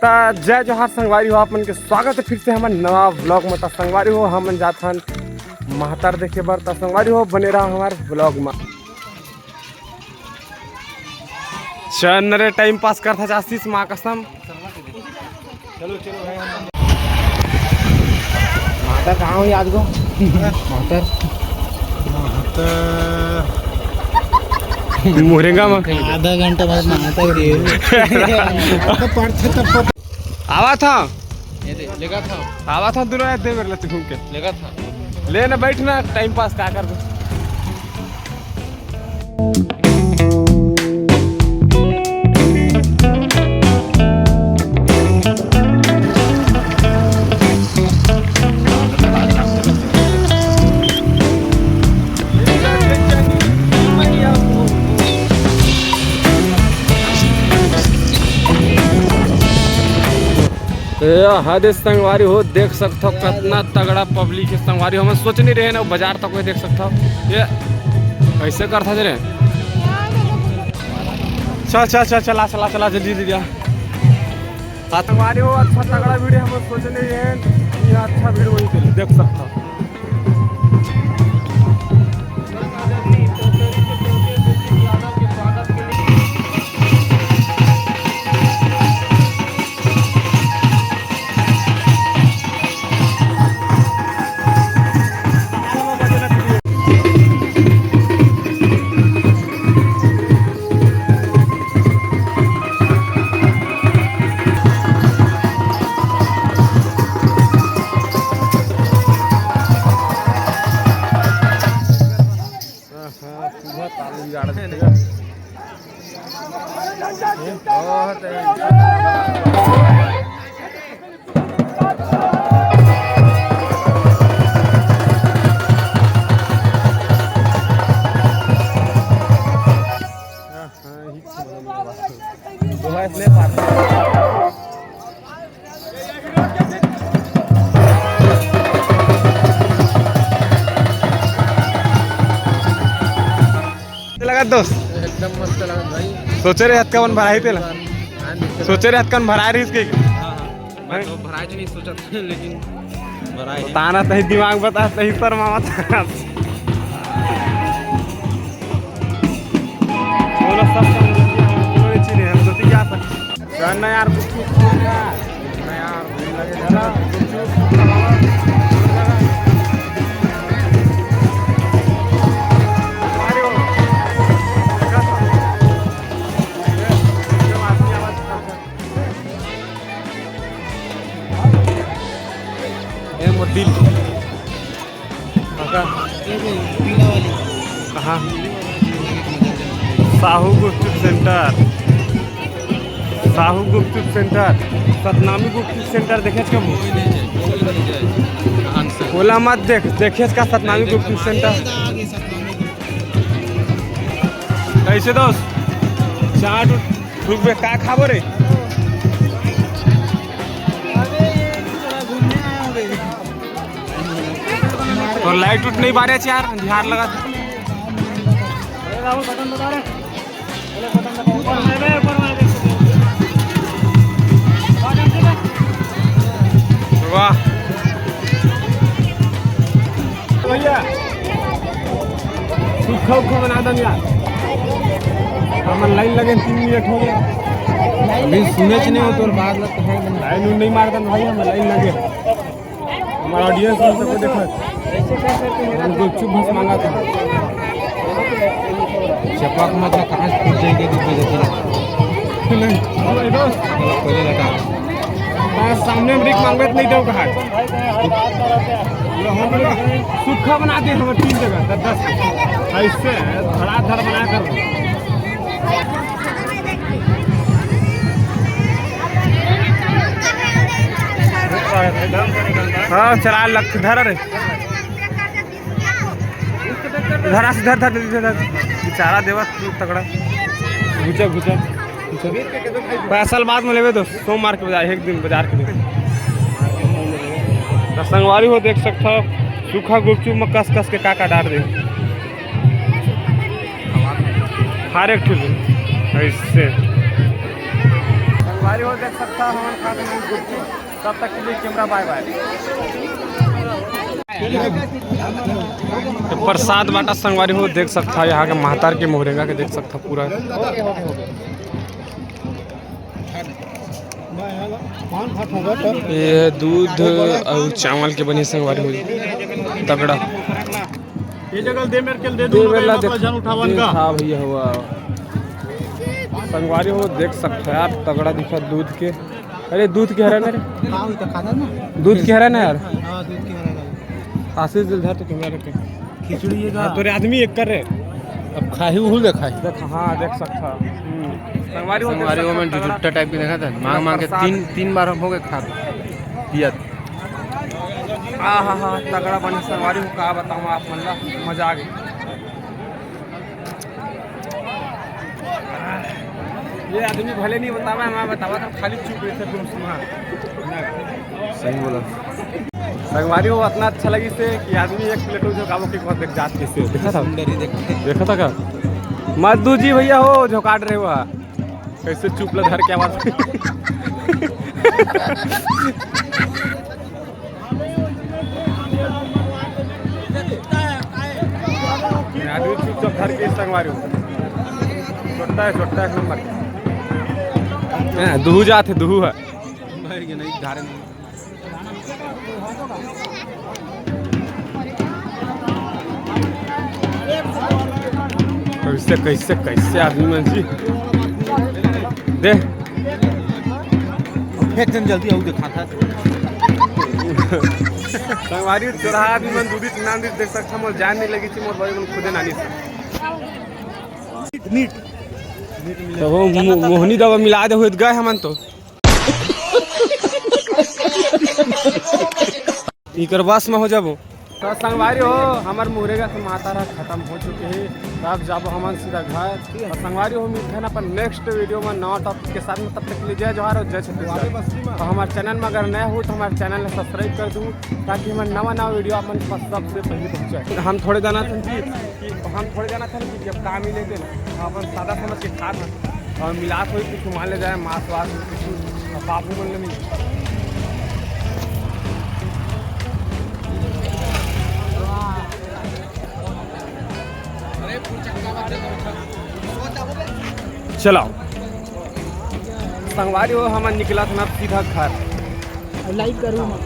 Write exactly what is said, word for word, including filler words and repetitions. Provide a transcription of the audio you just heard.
त जय जोहार संगवारी हो, आप मन के स्वागत है फिर से हमर नवा vlog में। त संगवारी हो, हमन जाथन महतार देखे बर। त संगवारी हो, बने रहा हमार vlog में। चल न रे, time pass करत हस आशीष, माँ कसम। चलो, चलो भाई, हम महतार कहाँ होही आज को? महतार। महतार। मुहरेंगा में। आधा घंटा बाद महतार होही। आवा था। ये दे, लेगा था। आवा था, दूर आया, दे मेरे लत घूम के। लेगा था। ले ना, बैठ ना, time pass का कर दो। ए, हद संगवारी हो, देख सकथव कतना तगड़ा public है संगवारी। हमन सोच नहीं रहे ना, बाजार तक कोई देख सकथव। ये ऐसे करथा जे रे। चल, चल, चल, चला, चला, चला, जल्दी, जल्दी आ। हाँ, संगवारी हो, अच्छा तगड़ा भीड़ है, हमन सोच नहीं रहे कि अच्छा भीड़ होही, देख सकथव। लगा दोस्त? एकदम मस्त लगा भाई। सोचे रहे हतका मन भराही तेला? हाँ, निश्चित। सोचे रहे हतका मन भराए रहिस के? हाँ, हाँ। मैं तो भराए च नहीं सोचत, लेकिन भराए हे। ताना तही दिमाग बता, तही पर मामा ताना। बोलो सब, सब बोलो कि हम बोलो ये चीज़ है, हम सोची क्या था? जानना यार, कुछ, कुछ यार। ना यार, भूख लगे था। ए, मोर दिल। काका। ये दे, पीला वाली। कहाँ? साहू गुपचुप सेंटर। साहू गुपचुप सेंटर। सतनामी गुपचुप सेंटर देखे कब? कोई नहीं जाए, कोई नहीं जाए। ओला मत देख, देखे का सतनामी गुपचुप सेंटर? कैसे दोस्त? चाट उट रुक बे, का खाबो रे? अरे, ये थोड़ा घूमने आया हूँ बे। तो लाइट उट नहीं बारे यार, अंधियार लगा। वाह। भैया, सुखा उखा बना दन यार। हमर लाइन लगे तीन मिनट हो गया। अभी सुने च नहीं हो तोर बात लगता है। लाइन उन नहीं मारता भाई, हम लाइन लगे। हमारा ऑडियंस में सबको देखा। हम गुपचुप बस मांगा था। चपाक मत ना, कहाँ से फूट जाएंगे, दूध दे देते ना। नहीं। पहले लगा। बस सामने में रिक मांगत नहीं दो कहा। सूखा बना दे हम तीन जगह, दस दस। ऐसे धड़ाधड़ बना कर। हाँ, चला लख धर रे। धरा से धर, धर, धर, धर, धर। बेचारा देवा तू तगड़ा। घुचा, घुचा, घुचा। पैसा बाद में लेवे तो सोमवार के बाजार, एक दिन बाजार के दिन। तो संगवारी हो देख सकता हो, सूखा गुपचुप में कस कस के का का डाल दे। हर एक चीज ऐसे। संगवारी हो, देख सकता हो, हमन खात हन गुपचुप। तब तक के लिए कैमरा बाय बाय। ये प्रसाद बांटा संगवारी हो, देख सकता हो, यहाँ के महतार के मोहरेंगा के देख सकता हो पूरा। ये दूध अउ चावल के बनी संगवारी हो, तगड़ा। ये जगह दे मेरे के, दे दे दूंगा मेरे ला भाई, देख, वापस जान उठावन दे का। हाँ भैया, हुआ संगवारी हो, देख सकते हो यार, तगड़ा दिखा दूध के। अरे दूध के हरा ना रे, हाँ, वो तो खाता ना। दूध के हरा ना यार। हाँ, दूध के हरा ना। आशीष दिल धर तो कैमरा रखे। खिचड़ी ये का? हाँ, तोरे आदमी एक कर रे। अब खाही उहू ले खाही। देख, हाँ, देख सकता। हम्म। संगवारी हो, देख संगवारी हो, सकता, मैं तगड़ा। जुजुट्टा टाइप के देखा था, मांग मांग के प्रसाद। तीन, तीन बार हम हो गए खा पियत। आ हा हा, तगड़ा बने संगवारी हो, का बताऊँ आप मन ला, मजा आ गई। ये आदमी भले नहीं बतावा, मैं बतावा तो खाली चुप रहे थे तुम सुना। सही बोला। संगवारी हो, इतना अच्छा लगी से कि आदमी एक प्लेट उठो काबो के बाद देख जात कैसे देखा था। सुंदरी देख। देखा था का? मत दू जी भैया हो, झोकाट रहे हुआ। कैसे चुप ला धर के आवाज। आदमी चुपचाप धर के संगवारी हो। छोटा है, छोटा है, एक नंबर। हाँ, दुहू जात है, दुहू है। कैसे, कैसे, कैसे आदमी मन जी। दे। फेंक देन जल्दी, आऊ देखा था। संगवारी चोरहा आदमी मन दूधी नाम भी देख सकता, मोर जान नहीं लगी थी, मोर भाई मन खुदे नानी से। मीट। तो वो मो-, मोहनी दवा मिला दे हुए गए हमन तो। इकर बस में हो जाबो। तो संगवारी हो, हमर मुरेगा से माता रहा खत्म हो चुके हे। तो अब जाबो हमन सीधा घर। तो संगवारी हो, मिलते हैं अपन नेक्स्ट वीडियो में नवा टॉपिक के साथ में। तब तक के लिए जय जोहार और जय छत्तीसगढ़। तो हमारे चैनल में अगर नए हो तो हमारे चैनल को सब्सक्राइब कर दू, ताकि हमारे नवा नवा वीडियो आप मन के पास सबसे पहले पहुँचे। हम थोड़े जाना था कि, कि हम थोड़े जाना था कि जब काम ही लेते ना, अपन सादा समझ के खात हन। और मिलात होई कुछ मान ले जाए, मांस वास कुछ, और बाबू मन ले मिल। चलो संगवारी हो, हमन निकलत हन अब सीधा घर। लाइक करू ना।